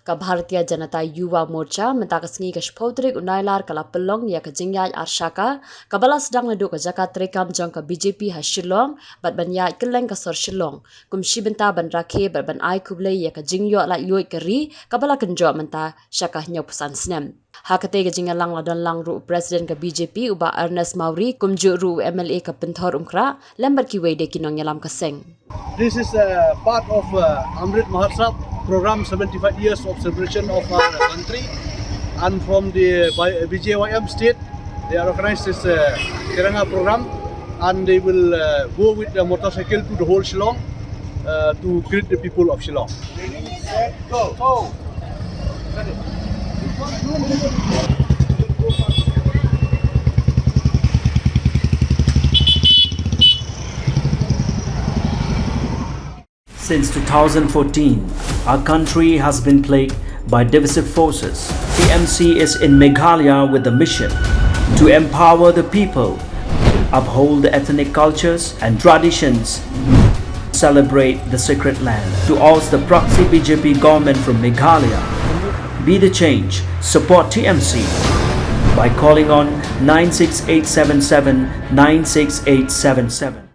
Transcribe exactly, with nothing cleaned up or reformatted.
Ka Bharatiya Janata Yuva Morcha mynta ka sngi ka shiphew tarik u Nailar ka la pynlong ïa ka jingïaid ar shaka kaba la sdang naduh ka jaka treikam jong ka B J P ha Shillong bad ban ïaid kylleng ka sor Shillong kum shi bynta ban rakhe bad ban ai khublei ïa ka jingïoh laitluid ka ri kaba la kynjoh mynta sha ka hynñiewphew san snem. Ha katei ka jingïalang la don lang ruh u President ka B J P u Bah Ernest Mawrie kumjuh ruh u M L A ka Pynthor Umkrah lem bad kiwei de ki nongïalam ka seng. This is a part of uh, Amrit Mahotsav program, seventy-five years of celebration of our country. And from the by- B J Y M state, they are organized this uh, Tiranga program, and they will uh, go with the motorcycle to the whole Shillong uh, to greet the people of Shillong. Since two thousand fourteen, our country has been plagued by divisive forces. T M C is in Meghalaya with the mission to empower the people, uphold the ethnic cultures and traditions, celebrate the sacred land. To oust the proxy B J P government from Meghalaya, be the change, support T M C by calling on nine six eight seven seven nine six eight seven seven.